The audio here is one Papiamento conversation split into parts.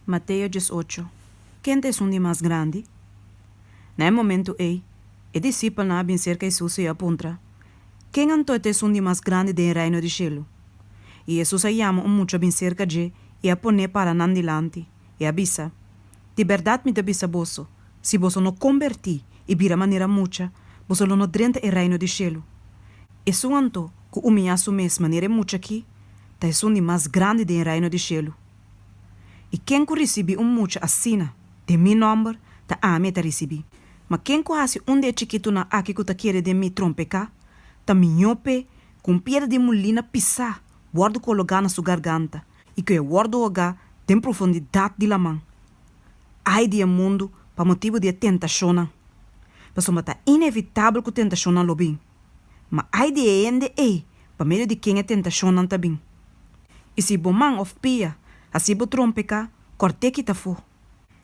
Mateo 18, Ken ta esun di mas grandi? Na e momentu ei, e disipelnan a bin serka Hesus i a puntra, Ken anto ta esun di mas grandi den e Reino di shelu? I Hesus a yama un mucha bin serka dje i a pon'é para nan dilanti, i a bisa, Di bèrdat mi ta bisa boso, si boso no kombertí i bira manera mucha, boso lo no drenta e Reino di shelu. Esun anto ku umiyá su mes manera e mucha akí, ta esun di mas grandi den e Reino di shelu. I ken ku risibí un mucha asina den mi nòmber, ta ami e ta risibí. Ma ken ku hasi un di e chikitunan aki ku ta kere den mi trompeká, ta mihó p'e ku un piedra di mulina pisá wòrdu kologá na su garganta i ku e wòrdu hogá den profundidat di laman. Ai di e mundu pa motibu di e tentashonnan! Pasobra ta inevitabel ku tentashonnan lo bin, ma ai di e hende ei pa medio di ken e tentashonnan ta bin. I si bo man òf pia hasi bo trompeká, kòrt'é kita afó.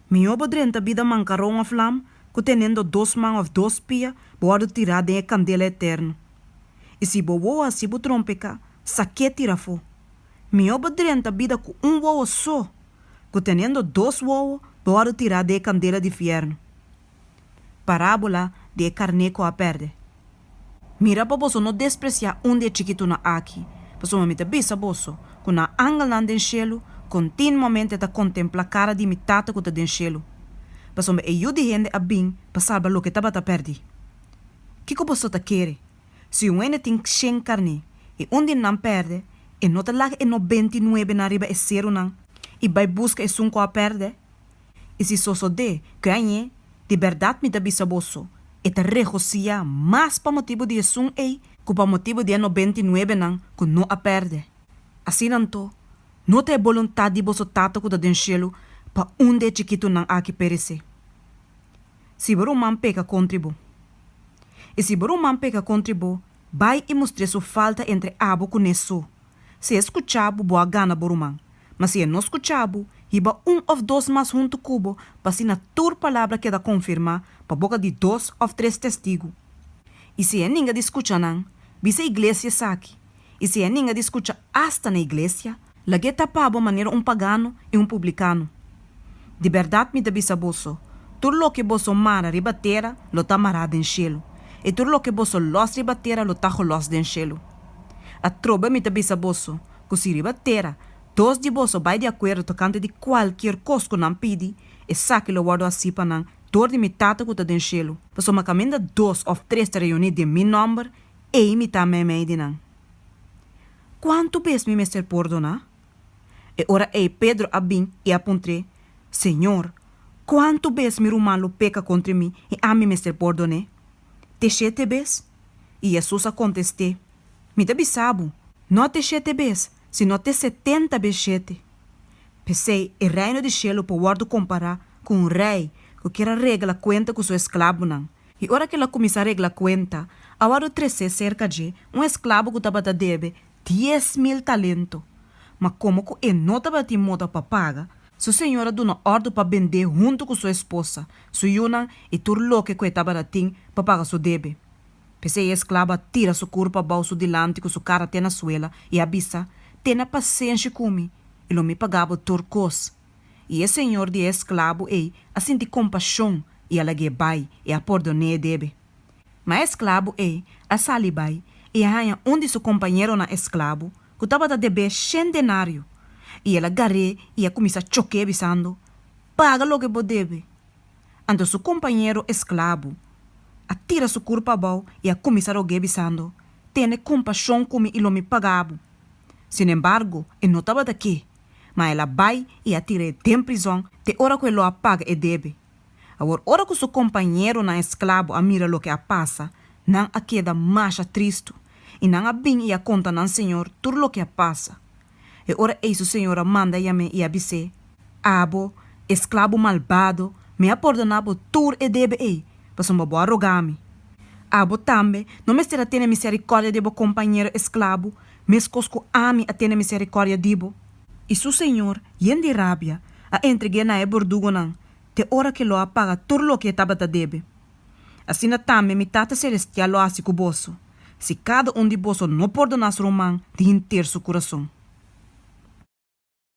Mihó bo drenta bida mankaron òf lam ku tenendo dos man òf dos pia bo wòrdu tirá den e kandela eterno. I si bo wowo hasi bo trompeká, sak'é tira afó. Mihó bo drenta bida ku un wowo so ku tenendo dos wowo bo wòrdu tirá den e kandela di fièrnu. Parábola di e karné ku a pèrdè. Mira pa boso no despresiá un di e chikitunan aki, pasobra mi ta bisa boso ku nan angelnan den shelu kontinuamente ta kontemplá kara di mi Tata ku ta den shelu. Pasobra e Yu di hende a bin pa salba loke tabata pèrdí. Kiko boso ta kere? Si un hende tin shen karné i un di nan pèrdè, e no ta laga e nobentinuebenan riba e serunan i bai buska esun ku a pèrdè? I si sosodé ku e hañ'é, di bèrdat mi ta bisa boso, e ta regosiá mas pa motibu di esun ei ku pa motibu di e nobentinuebenan ku no a pèrdè. Asina anto, no ta e boluntat di boso Tata ku ta den shelu pa un di e chikitunan aki peresé. Si bo ruman peka kontri bo. I si bo ruman peka kontri bo, bai i mustr'é su falta entre abo ku n'e so. Si e skucha bo, bo a gana bo ruman. Ma si e no skucha bo, hiba un òf dos mas huntu ku bo, pa asina tur palabra keda konfirmá pa boka di dos òf tres testigu. I si e ninga di skucha nan, bisa iglesia esaki. I si e ninga di skucha asta na iglesia, lag'é tapa bo manera un pagano i un publikano. Di bèrdat mi ta bisa boso, tur loke boso mara riba tera lo ta mará den shelu, i tur loke boso lòs riba tera lo ta golòs den shelu. Atrobe mi ta bisa boso, ku si riba tera dos di boso bai di akuerdo tokante di kualkier kos ku nan pidi, esaki lo wòrdu hasí pa nan dor di mi Tata ku ta den shelu. Pasobra kaminda dos òf tres ta reuní den mi nòmber, ei mi ta meimei di nan. Kuantu bes mi mester pordoná? E ora ei Pedro a bin i a puntr'é, Señor, kuantu bes mi ruman lo peka kontra mi i ami mester pordon'é? Te shete bes? I Hesus a kontest'é, Mi ta bisa bo, no te shete bes, sino te setenta bes shete. P'esei, e Reino di shelu por wòrdu kompará ku un rei ku kier a regla kuenta ku su esklabonan. I ora ku el a kuminsá regla kuenta, a wòrdu tresé serka dje un esklabo ku tabata debe 10,000 talento. Ma komo ku e no tabatin moda pa paga, su señor a duna òrdu pa bend'é huntu ku su esposa, su yunan i tur loke ku e tabata tin pa paga su debe. P'esei e esklabo a tira su kurpa abou su dilanti ku su kara te na suela i a bisa, Tene pasenshi ku mi, i lo mi paga bo tur kos. I e señor di e esklabo ei a sinti kompashon i a lag'é bai i a pordon'é e debe. Ma e esklabo ei a sali bai i a haña un di su kompañeronan esklabo ku tabata deb'é shen denario, i el a gar'é i a kuminsá chok'é bisando, Paga loke bo debe! Anto su kompañero esklabo a tira su kurpa abou i a kuminsá rog'é bisando, Tene kompashon ku mi i lo mi paga bo. Sinembargo, e no tabata ke, ma el a bai i a tir'é den prizòn te ora ku e lo a paga e debe. Awor ora ku su kompañeronan esklabo a mira loke a pasa, nan a keda masha tristu, i nan a bin i a konta nan señor tur loke a pasa. E ora ei su señor a manda yam'é i a bis'é, Abo, esklabo malbado, mi a pordoná bo tur e debe ei, pasobra bo a rogá mi. Abo tambe no mester a tene miserikòrdia di bo kompañero esklabo, meskos ku ami a tene miserikòrdia di bo? I su señor, yen di rabia, a entreg'é na e burdugonan, te ora ku e lo a paga tur loke e tabata debe. Asina tambe mi Tata Selestial lo hasi ku boso, si kada un di boso no pordoná su ruman di henter su kurason.